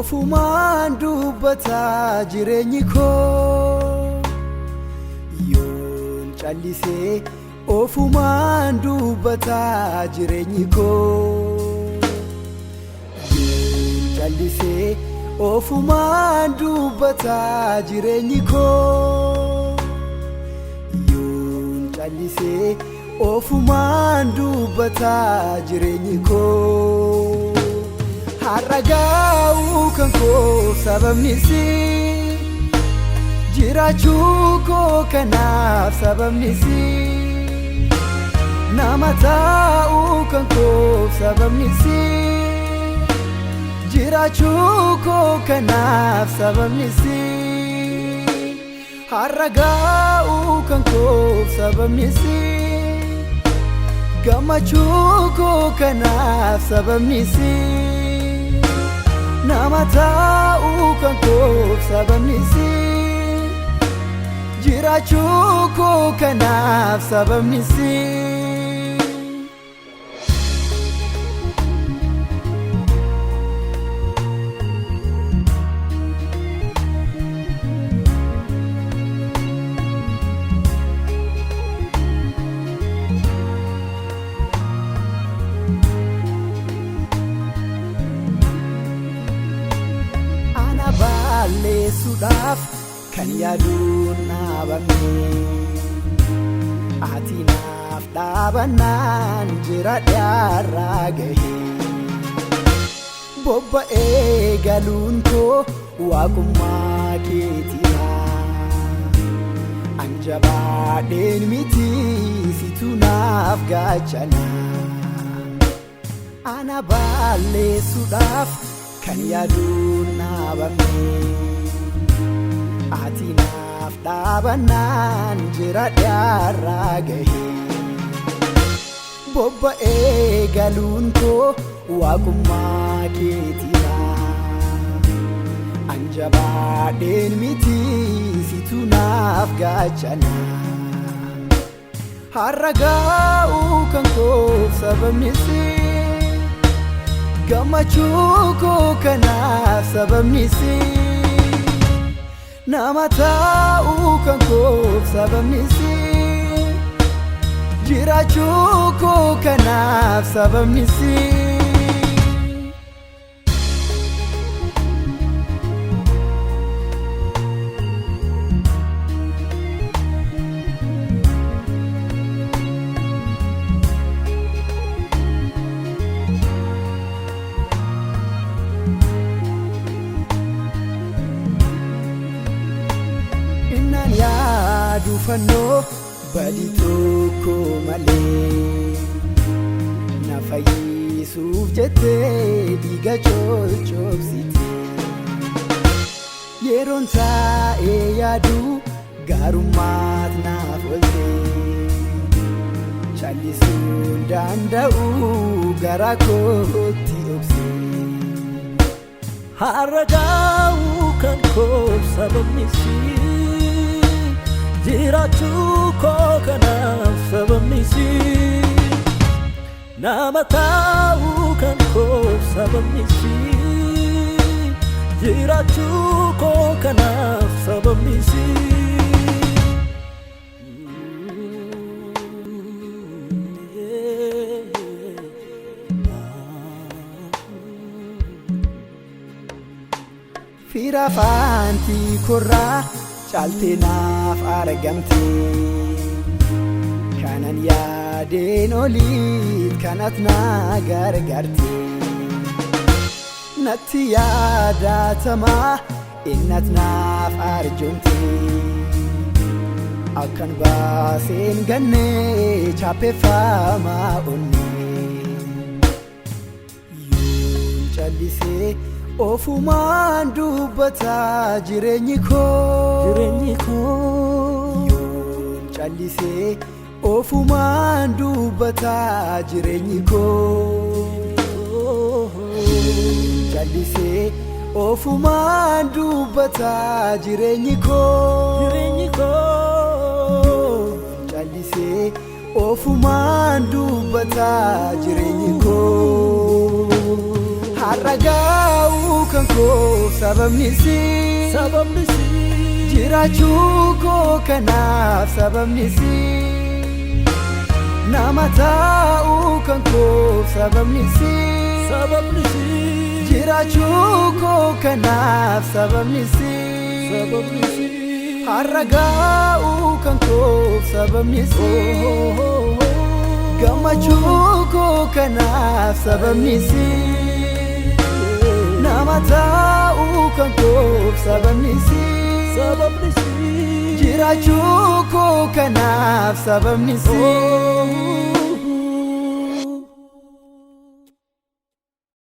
Ofumaan dubbataa jireenyi koo. Yoon callisee ofumaan dubbataa jireenyi koo. Yoon callisee ofumaan dubbataa jireenyi koo. Yoon callisee ofumaan dubbataa jireenyi koo. Har'a gaa'uu kan koo sababni si, jiraachuu koo kanaaf sababni si, nama taa'uu kan koo sababni si, jiraachuu koo kanaaf sababni si. Har'a gaa'uu kan koo sababni si, gammachuu koo kanaaf sababni si, nama taa'uu kan koo sababni si, jiraachuu koo kanaaf sababni si. Ana balleessuudhaaf kan yaaduun dhaabame, ati naaf dhaabannaan jira dhiyaarraa gahe. Bobba'ee galuun koo waaqummaa keetina. An jabaadheen miti, situ naaf gaachana. Ana balleessuudhaaf kan yaaduun dhaabame, ati naaf dhaabannaan jira dhiyaarraa gahe. Bobba'ee galuun koo waaqummaa keetina. An jabaadheen miti, situ naaf gaachana. Har'a gaa'uu kan koo sababni si, gammachuu koo kanaaf sababni si, nama taa'uu kan koo sababni si, jiraachuu koo kanaaf sababni si. Innaan yaadu fannoo badii tokko malee na fayyisuuf jettee dhiiga coccobsite. Yeroon taa'ee yaadu gaarummaat naaf oolte. Callisuun danda'u gara kootti obse. Har'a gaa'uu kan koo sababni si, jiraachuu koo kanaaf sababni si, nama taa'uu kan koo sababni si, jiraachuu koo kanaaf sababni si. Fira faantii korraa caaltee naaf argamte. Kanan yaadeen oliit kanat na gargaarte. Natti yaadatamaa innat naaf arjoomte. Akkan baaseen gannee chaappeffamaa onne. Yoon callisee ofumaan dubbataa jireenyi koo. Jireenyi koo. Yoon callisee ofumaan dubbataa jireenyi koo. Yoon callisee ofumaan dubbataa jireenyi koo. Jireenyi koo. Yoon callisee ofumaan dubbataa jireenyi koo. Har'a gaa'uu kan koo sababni isii. Sababni isii. Jiraachuu koo kanaaf sababni isii. Nama taa'uu kan koo sababni isii. Sababni isii. Jiraachuu koo kanaaf sababni isii. Sababni isii. Har'a gaa'uu kan koo sababni isii. Gammachuu koo kanaaf sababni isii. Nama taa'uu kan koo sababni isii. Sababni isii. Jiraachuu koo kanaaf sababni isii.